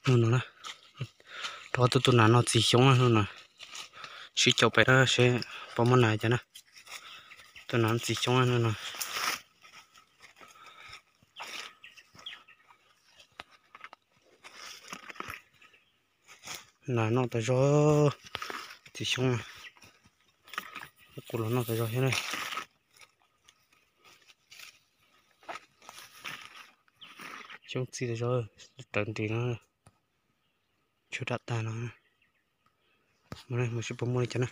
Hnub no na, rov qab tuaj tus nas no txiv xyoob na hnub no. Sib caum pem na seb puas muaj nas cas na. Tus nas no txiv xyoob na hnub no. Nas noj tas zog, txiv xyoob, kuv los noj tas zog thiab na. Xyoob txi tas zog, rawv nti no, tshuav dam tag no. Mus seb puas muaj li cas na.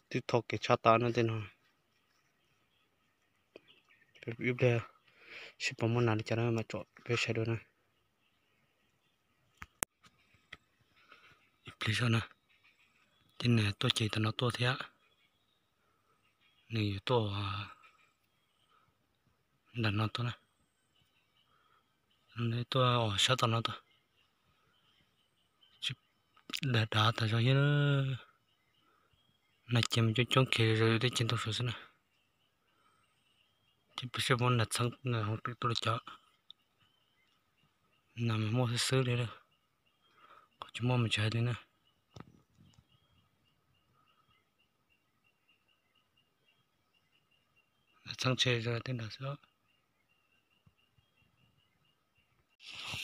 Twb thau kev tshaj tawm no tej no. Ib pliag seb puas muaj nas li cas na mas tsom peb saib dua na. Ib pliag zog na, ces nws tuaj ces tam no tuaj thiab. Nws yuav tuaj nram no tuaj na. Nws tuaj sab tom no tuaj. Dav dav tas zog thiab. Nas ces mus coob coob kiag zog tej ces ntau saud xwb na. Ces peb seb muaj nas txheeb nas hoov twm tuaj li cas. Nas mas muaj xwb xwb li, qhov tsis muaj mas tsis hais li na. Nas txheeb tshe tej nrad xwb.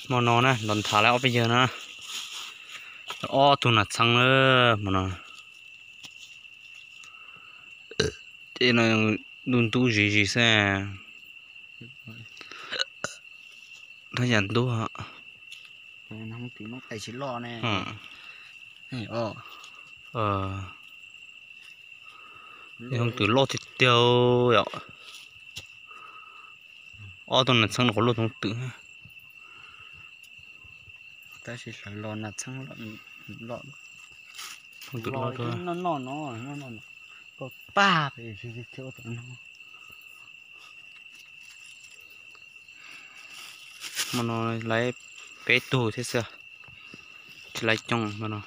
Hmo no na los nthav lawv ob peb yawg na, ob tug nas txheeb na hmo no. Ces no ntuj ntub zis zis xwb. Thaj yam ntub. Hoov twm loj tiag tiag yom. Ob tug nas txheeb no qhov loj hoov twm. Tab sis hlawv los nas txheeb loj, hoov twm loj noj noj no, pag pag pem. Hmo no lawv peb tug thiab xwb, tsis lawv coob hmo no.